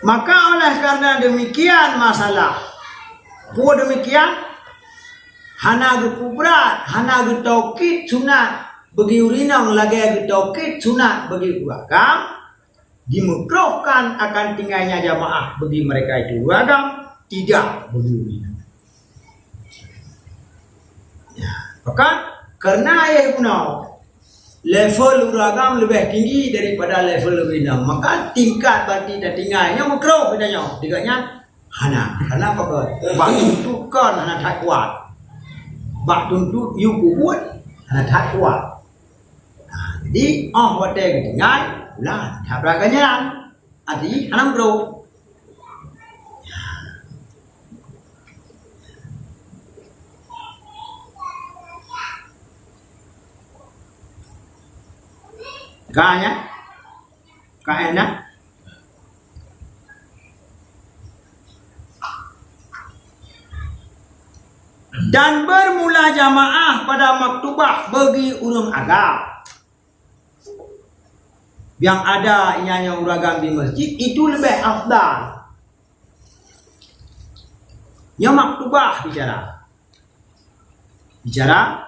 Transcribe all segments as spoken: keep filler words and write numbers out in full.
Maka oleh karena demikian masalah, peue demikian, hana geupubrat, hana geutaukid sunat bagi ureueng inong lagèe geutaukid sunat bagi ureueng agam, dimakruhkan akan tinggalnya jamaah bagi mereka itu ureueng agam, tidak bagi ureueng inong. Ya, bahkan karena ayah guna level ureueng agam lebih tinggi daripada level ureueng inong, maka tingkat berarti tatinggai nyoe makruh kita nyoe. Tiga nyan hana. Karena apa? Bak tuntukan hana that kuat. Bak tuntut yue peubuet hana that kuat. Nah, jadi, oh, watèe geutinggai, ulah that brat ganjaran. Arti hana makruh. Ka, ya? Ka, ya? Dan bermula jamaah pada maktubah bagi ureueng agam. Nyang ada inya nyang ureueng agam di masjid, itu leubeh afdal. Nyoe maktubah bicara. Bicara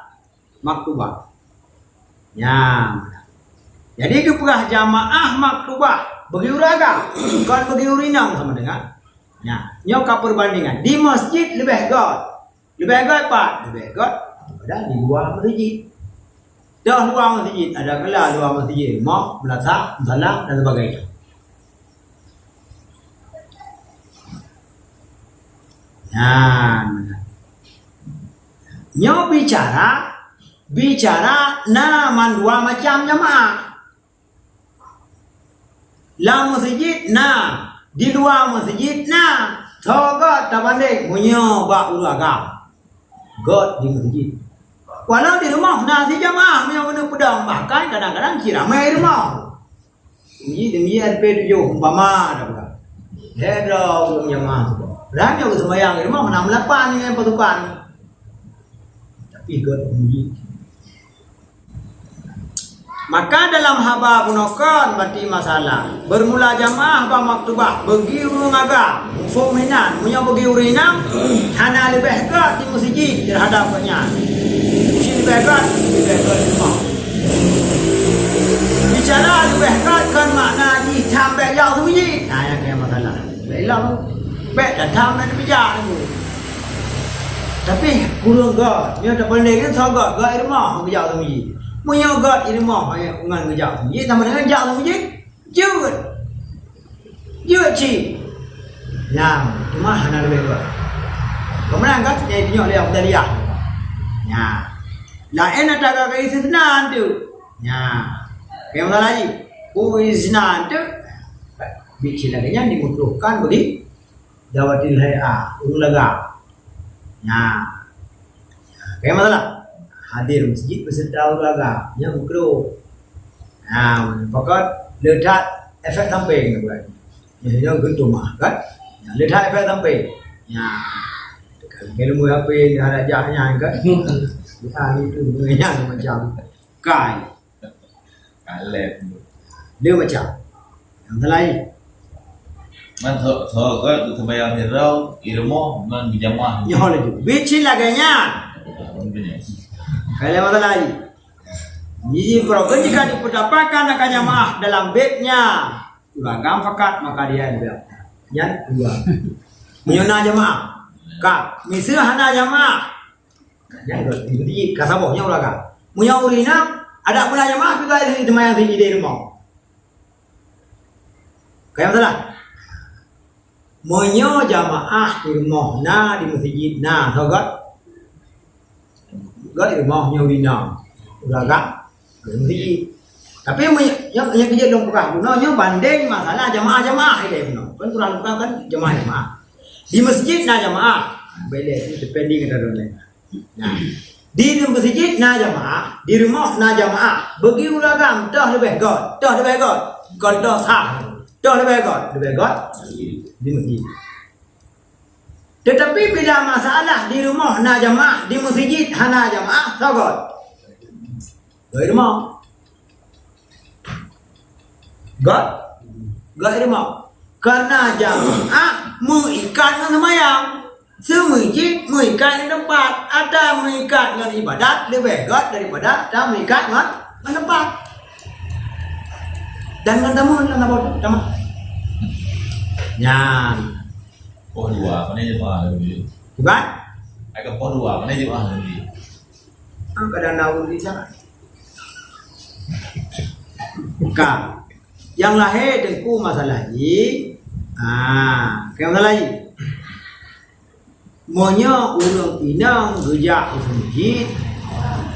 maktubah. Nyan. Jadi geupeugah jamaah maktubah bagi ureueng agam, kon bagi ureueng inong sama dengan. Nyan, nyoe ka perbandingan. Di masjid leubeh göt. Leubeh göt pat? Leubeh göt daripada di luwa meuseujid. Toh luwa meuseujid, ada kala luwa meuseujid, rumoh, meulasah, musala dan sebagainya. Nyan. Nyoe bicara, bicara na mandua macam jamaah. Lam meuseujid na, di luwa meuseujid na. Soe göt tabandeng meunyoe bak ureueng agam? Göt di meuseujid. Walau di rumoh na si jamaah meunyoe keuneuk peudong, bahkan kadang-kadang cit ramé di rumoh. Meuseujid, meuseujid R P tujoh umpama dah bukan. Lhèe droe ureueng jamaah tu. Padahai nyoe seumayang di rumoh na meulapan ngon pasukan. Tapi göt di meuseujid. Maka dalam haba bunoe kon berarti masalah. Bermula jamaah bak maktubah bagi ureueng agam, muphom hinan, meunyoe bagi ureueng inong, hana leubeh göt di meuseujid terhadap gobnyan. Meuseujid leubeh göt, leubeh göt di rumoh. Bicara leubeh göt kon makna jih tham bèk jak u meuseujid. Nah, nyan keuh masalah. Bèk ilong. Bèk that tham bèk teupijak nunggu. Tapi kureueng göt, nyoe tapeureulèe nyan soe göt, göt i rumoh geujak u meuseujid. Meunyoe göt i rumoh ngon geujak u meuseujid sama dengan jak u meuseujid, jeuet. Jeuet cit. Nyan, teuma hana leubeh göt. Peue meunan göt, nyang jitunyok lé Afdaliyah. Nyan. Laén ata ka istisna tu. Nyan. Nyang masalah jih. Peue istisna tu? Bit cit lagèe nyan dimakruhkan bagi Zawatil hai'ah, ureueng lagak. Nyan. Nyan, ka masalah. Hadir meuseujid beuseureuta ureueng lagak. Nyan makruh. Nyan, pokok le that efek samping tu kan. Nyan, nyan geuntumah kan. Nyan, le that efek samping. Nyan. Kalau ilmu H P ni ada jah nyan kan. Nyan itu nyan macam kai. Kaleb. Dia macam. Yang lain. Man tho, tho ka tu sembahyang sidroe, i rumoh ngon geujamaah. Nyoe laju. Bit cit lagèe nyan. Kaleb masalah lagi. Jadi, program jika dipertapakan akan jamaah dalam bait nyan, ureueng agam fakat, maka dia yang biasa. Nyan dua. Meunyoe na jamaah. Ka, miseue hana jamaah. Nyan ka saboh nyoe ureueng agam. Meunyoe ureueng inong, adak beuna jamaah juga di teuma nyang di rumoh. Ka nyang salah. Meunyoe jamaah di rumoh na, di meuseujid na, soe göt? Göt di rumoh nyoe ureueng inong. Ureueng agam, göt di meuseujid. Tapi meunyoe, nyoe, nyoe keuh jeuet lôn peugah bunoe, nyoe bandeng masalah jamaah-jamaah ilèe bunoe. Kan kurang peugah kan jamaah-jamaah. Di meuseujid na jamaah. Bèk lé, itu depending ada droe laén. Nah, di meuseujid na jamaah, di rumoh na jamaah. Bagi ureueng agam, toh leubeh göt, toh leubeh göt. Kon toh sah. Toh leubeh göt, leubeh göt di meuseujid. Tetapi bila masalah di rumoh na jamaah, di meuseujid hana jamaah, soe göt? Göt i rumoh. Göt? Göt i rumoh. Karena jamaah meuikat ngon seumayang. Seumeujieb meuikat ngon teumpat. Ata meuikat ngon ibadat leubeh gét daripada ata meuikat ngon, ngon teumpat. Dan ngon tamu, ngon tamu, tamu. Nyan. Poh dua, mana jemaah lagi? Bukan? Ada poh dua, mana jemaah lagi? Ah, kadang nak urus di sana. Ka. Yang lahé Teungku masalah jih. Ah, ka masalah jih. Meunyoe ureueng inong geujak u meuseujid,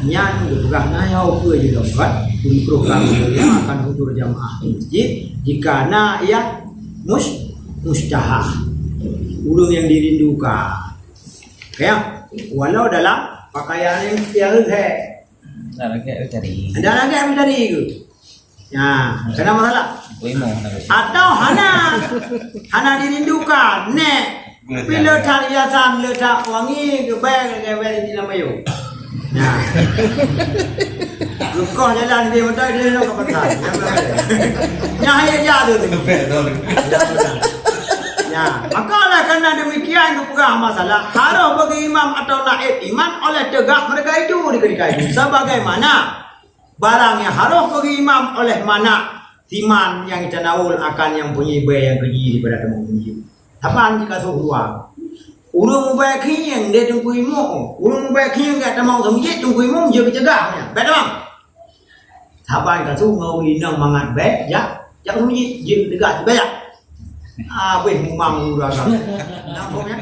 nyan geupeugah na nyoe peue jih lom kan, dimakruhkan ulama akan hudur jamaah di meuseujid, jika na nyang mus-, mustahab, ureueng nyang dirindukan. Ya, walau dalam pakaian nyang, nyang leuhèe. Dah lagèe tadi. Dah lagèe tadi ke? Ya, kena masalah. Boy mo na. Atau hana. Hana dirindukan, nek. Tapi le that hiasan, le that wangi, geubèe, geubèe di dalam bayu. Ya. Geukoh jalan di mata dia nak ke pasar. Nyang hai ja tu. Betul. Ya, maka oleh karena demikian geupeugah masalah harus bagi imam atau naib imam oleh teugah mereka itu di ketika itu. Sebagaimana barang yang harus bagi imam oleh mana siman yang tanawul akan yang punyi bèe nyang keujih daripada teuma punyi. Saban jika suh dua. Ureueng mubèe khieng dia teungku imum. Ureueng mubèe khieng dia teuma teuma teungku imum dia keucegah nya. Baik teuma. Saban ka su ngon ureueng inong mangat bèe, jak, jak ureueng jih, jih teuga teuga jak. Abéh mumang ureueng agam. Nampak ya?